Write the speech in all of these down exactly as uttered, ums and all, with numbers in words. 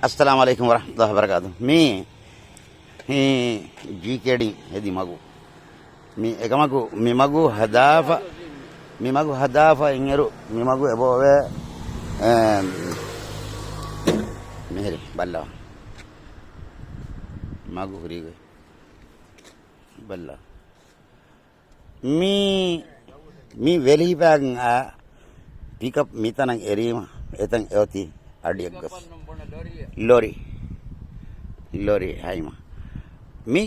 އައްސަލާމު ޢަލައިކުމް ވަރަޙްމަތުﷲި ވަބަރަކާތު. މީ، މީ ޖީކޭޑީން ހެދި މަގު. މި އެކަމަކު މި މަގު ހަދާފަ، މި މަގު ހަދާފަ އިންއިރު މި މަގު އެބައޮވޭ، އޭ، މިހިރި ބައްލަވާ. މަގު ހުރީގޮތް ބައްލަވާ. މީ، މީ ވެލިހިފާގެން އާ ޕިކަޕް މިތަނަށް އެރީމަ، އެތަން އެއޮތީ އަޑިއަށް ގޮސް. ލޯރި. ލޯރި ހައިމަ. މި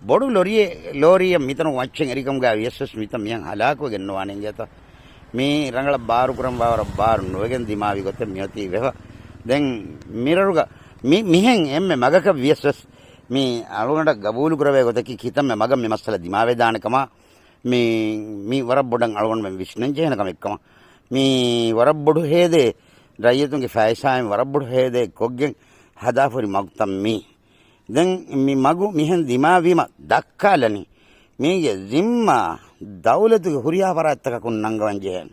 ބޮޑު ލޯރިއެއް، ލޯރިއެއް މިތަނު މައްޗަށް އެރިކަމުގަ ވިޔަސް ވެސް މިތަން މިހެން ހަލާކުވެގެން ނުވާނެ އިނގޭތަ؟ މީ ރަނގަޅަށް ބާރު ކުރަން ވާވަރަށް ބާރު ނުވެގެން ދިމާވި ގޮތެއް މިއޮތީ ވެފަ. ދެން މިރަރުގަ މި، މިހެން އެންމެ މަގަކަށް ވިޔަސް ވެސް މި އަޅުގަނޑަށް ގަބޫލު ކުރެވޭ ގޮތަކީ ކިތަންމެ މަގަށް މި މައްސަލަ ދިމާވެދާނެ ކަމަށް. މި، މި ވަރަށް ބޮޑަށް އަޅުގަނޑުމެން ވިސްނަން ޖެހޭނެ ކަމެއް ކަމަށް. މި ވަރަށް ބޮޑު ހޭދޭ، ރައްޔިތުންގެ ފައިސާއިން ވަރަށް ބޮޑު ހޭދޭ ކޮށްގެން ހަދާފަ ހުރި މަގުތައް މީ. ދެން މި މަގު މިހެން ދިމާވީމަ ދައްކާލަނީ މީގެ ޒިންމާ ދައުލަތުގެ ހުރިހާ ފަރާތްތަކަކުން ނަންގަވަން ޖެހޭނެ.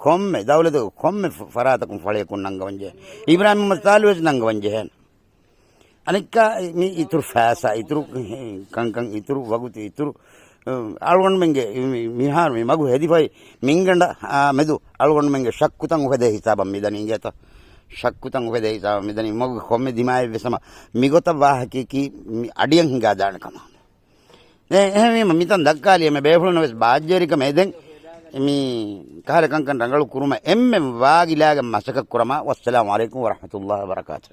ކޮންމެ ދައުލަތުގެ ކޮންމެ ފަ-، ފަރާތަކުން ފަޅިޔަކުން ނަންގަވަން ޖެހޭނެ. އިބްރާހިމް މުހައްމަދު ތާލިބު ވެސް ނަންގަވަން ޖެހޭނެ. އަނެއްކާ މި އިތުރު ފައިސާ، އިތުރު ކަންކަން، އިތުރު ވަގުތު، އިތުރު، އަޅުގަނޑުމެންގެ މި-، މިހާރު މި މަގު ހެދިފައި މިންގަނޑާ މެދު އަޅުގަނޑުމެންގެ ޝައްކުތައް އުފެދޭ ހިސާބަށް މިދަނީ އިނގޭތަ؟ ޝައްކުތައް އުފެދޭ ހިސާބަށް މިދަނީ. މަގުގެ ކޮންމެ ދިމާއެއްވެސް ހަމަ މިގޮތަށް ވާހަކައަކީ މި އަޑިއަށް ހިނގާދާނެ ކަމަށް. އެ-، އެހެންވީމަ މިތަން ދައްކާލި އެންމެ ބޭފުޅުންނަށް ވެސް ބާއްޖަވެރިކަމެއް ދެން މި ކަހަލަ ކަންކަން ރަނގަޅު ކުރުމަށް އެންމެ ވާގިލާގެން މަސައްކަތް ކުރަމާ. ވައްސަލާމު ޢަލައިކުމް ވަރަޙްމަތުﷲި ވަބަރަކާތު.